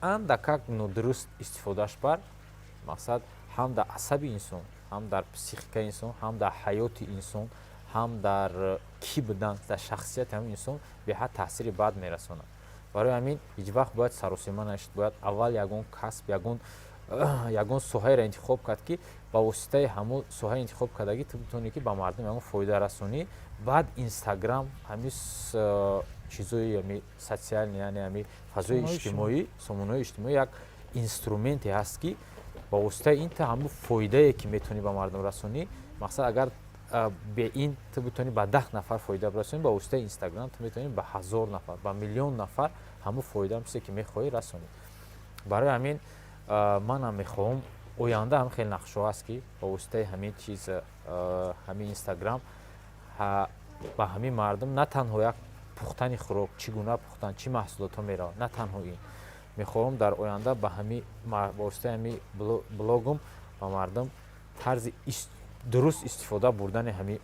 андакак нодуруст истифодаш бар, мақсад, ҳам дар асаби инсон, ҳам дар психикаи инсон, ҳам дар ҳаёти инсон, ҳам дар кӣ будан, дар шахсияти ҳамин инсон беҳад таъсири бад мерасонад. Барои ҳамин ҳеҷ вақт бояд саросема нашид. Бояд аввал ягон касб, ягон соҳаеро интихоб кард, ки ба воситаи ҳамон соҳаи интихоб кардагӣ ту битонӣ, ки ба мардум ягон фоида расонӣ. Баъд Инстаграм, ҳамин чизои ҳами социальный, яъне ҳами фазои иҷтимоӣ, сомонаҳои иҷтимоӣ як инструменте ҳаст, ки ба воситаи ин ту ҳамун фоидае, ки метавонӣ ба мардум расонӣ, мақсад, агар бе ин ту битонӣ ба 10 нафар фоида бирасонӣ, ба воситаи Инстаграм ту метавонӣ ба 1000 нафар, ба миллион нафар ҳамун фоида, чизе ки мехоҳӣ, расонӣ. Барои ҳамин манам мехоҳам, оянда ҳам хеле нақшҳо аст, ки ба воситаи ҳамин чиз, ҳамин Инстаграм, ба ҳамин мардум на танҳо як пухтани хӯрок, чӣ гуна пухтан, чӣ маҳсулотҳо меравад, на танҳо ин, мехоҳам дар оянда ба ҳамин ба воситаи ҳамин блогум ба мардум тарзи дуруст истифода бурдани ҳамин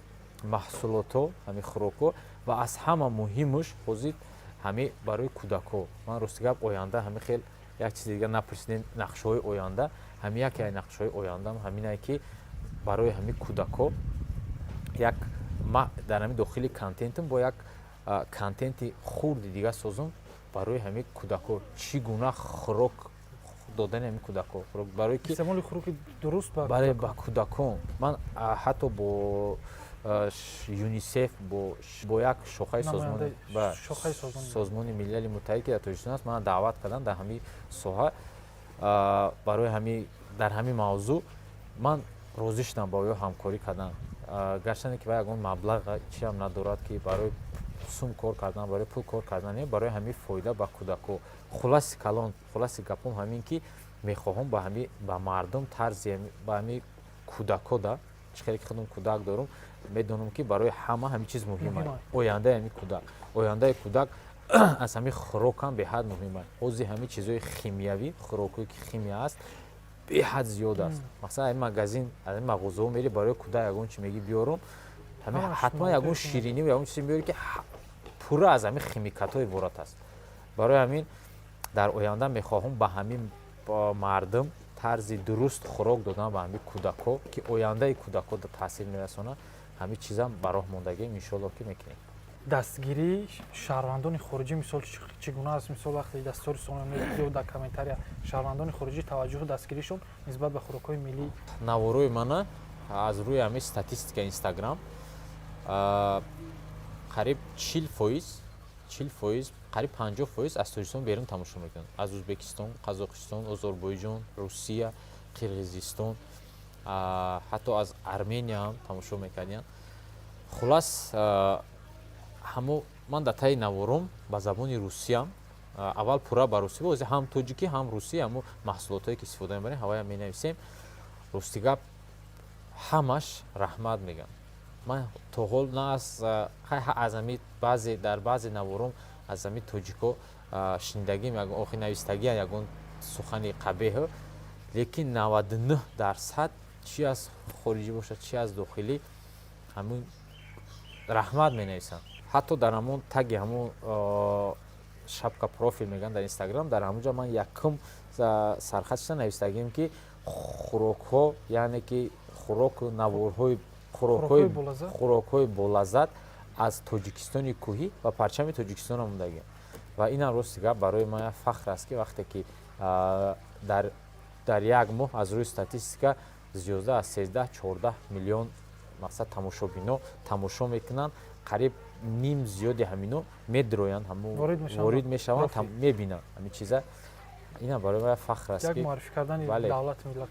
маҳсулотҳо, ҳамин хӯрокҳо ва аз ҳама муҳимаш ҳозир ҳамин барои кӯдакҳо. Ман, рости гап, оянда ҳамин хел як чизи дигар напурсидем, нақшаҳои оянда, ҳамин яке аз нақшаҳои ояндам ҳаминае, ки барои ҳамин кӯдакҳо як дар ҳамин дохили контентам бо як контенти хурди дига созум барои ҳамин кӯдакҳо, чӣ гуна хӯрок. Додани ҳамин кӯдакҳо, барое ки истеъмоли хӯроки дуруст. Бале, ба кӯдакон. Ман ҳатто бо ЮНИСЕФ, бо як шохаи Созмони Милали Муттаҳид, ки дар Тоҷикистон аст, мана даъват кардам дар ҳамин соҳа, барои ҳами дар ҳамин мавзӯъ. Ман розӣ шудам ба ё ҳамкорӣ кардан, гарчанде ки вай ягон маблағ чиам надорад, ки барои сум кор кардан, барои пул кор кардан не, барои ҳамин фоида ба кӯдакҳо. Хулоси калон, хулоси гапом ҳамин ки мехоҳам ба ҳами ба мардум тарзи ба ҳами кӯдакҳо да, чӣ хеле ки худам кӯдак дорум, медонам, ки барои ҳама ҳамин чиз муҳим аст. Ояндаи ҳамин кӯдак, ояндаи кӯдак аз ҳамин хӯрокам беҳад муҳим аст. Ҳозир ҳамин чизҳои химиявӣ, хӯрокҳое ки химия аст, беҳад зиёд аст. Масалан, ин магазин, аз ин мағозаҳо мери, барои кӯдак ягон чи меги биёрум, ҳатман ягон ширинӣ, ягон чизе меёри, ки пурра аз ҳамин химикатҳо иборат аст. Барои ҳамин дар оянда мехоҳам ба ҳамин мардум тарзи дуруст хӯрок додан ба ҳамин кӯдакҳо, ки ояндаи кӯдакҳо таъсир мерасонад. Ҳамин чизам ба роҳ мондагием, иншоалло, ки мекунем. Дастгирии шаҳрвандони хориҷӣ, мисол, чӣ гуна аст? Мисол, вақте дастори ё дар комментария шаҳрвандони хориҷӣ таваҷҷӯҳу дастгиришон нисбат ба хӯрокҳои миллӣ? Наворои мана аз рӯи ҳамин статистика Инстаграм қариб 40%, 40%, қариб 50% аз Тоҷикистон берун тамошо мекунанд: аз Ӯзбекистон, Қазоқистон, Озарбойҷон, Русия, Қирғизистон, ҳатто аз Армения ҳам тамошо мекардиянд. Хулас, ҳамо ман дар таи навором ба забони русиям аввал пурра ба русӣ, бози ҳам тоҷикӣ, ҳам русӣ, ҳамо маҳсулотҳое ки истифода мебарем, ҳаваям менависем. Рости гап, ҳамаш раҳмат мегӯям. Ман то ҳол на аз ами баъзе, дар баъзе навором аз ами тоҷико шунидагим, охи навистагиам ягон сухани қабеҳ, лекин 99%, чи аз хориҷӣ бошад, чи аз дохилӣ, ҳамин раҳмат менависанд. Ҳатто дар ҳамон таги ҳамон шапка профил мегӯянд дар Инстаграм, дар ҳамон ҷо ман якум сархатшта навистагием, ки хӯрокҳо, яъне ки хӯроку наворҳои хӯрокҳои болаззат аз Тоҷикистони кӯҳӣ ва парчами Тоҷикистона мондагием. Ва инам, рости гап, барои ман як фахр аст, ки вақте ки дар як моҳ аз рӯи статистика зиёда аз 13-14 миллион, мақсад, тамошобино тамошо мекунанд, қариб ним зиёди ҳамино медроянд, ворид мешаванд, мебинанд ҳамин чиза. Инам барои ман фахр аст. Як муаррифӣ кардани давлату миллат.